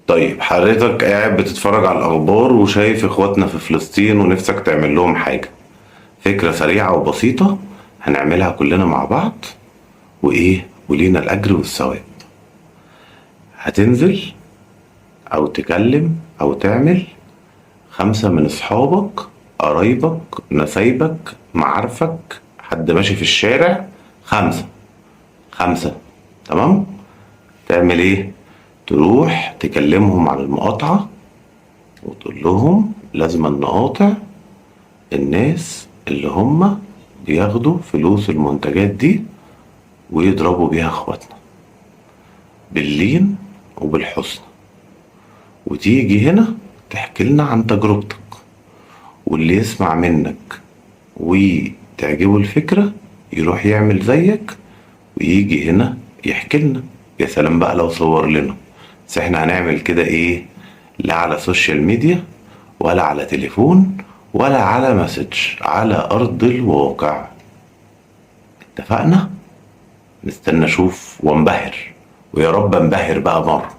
طيب حضرتك قاعد بتتفرج على الأخبار وشايف إخواتنا في فلسطين ونفسك تعمل لهم حاجة. فكرة سريعة وبسيطة هنعملها كلنا مع بعض، وإيه ولينا الأجر والثواب. هتنزل أو تكلم أو تعمل 5 من أصحابك، قرايبك، نسايبك، معارفك، حد ماشي في الشارع، 5 5، تمام؟ تعمل إيه؟ تروح تكلمهم على المقاطعة وتقول لهم لازم نقاطع الناس اللي هم بياخدوا فلوس المنتجات دي ويضربوا بيها اخواتنا باللين وبالحسن. وتيجي هنا تحكي لنا عن تجربتك، واللي يسمع منك وتعجبه الفكرة يروح يعمل زيك ويجي هنا يحكي لنا. يا سلام بقى لو صور لنا. بس احنا هنعمل كده ايه؟ لا على social media ولا على تليفون ولا على message، على ارض الواقع. اتفقنا؟ نستنى اشوف وانبهر، ويا رب انبهر بقى مرة.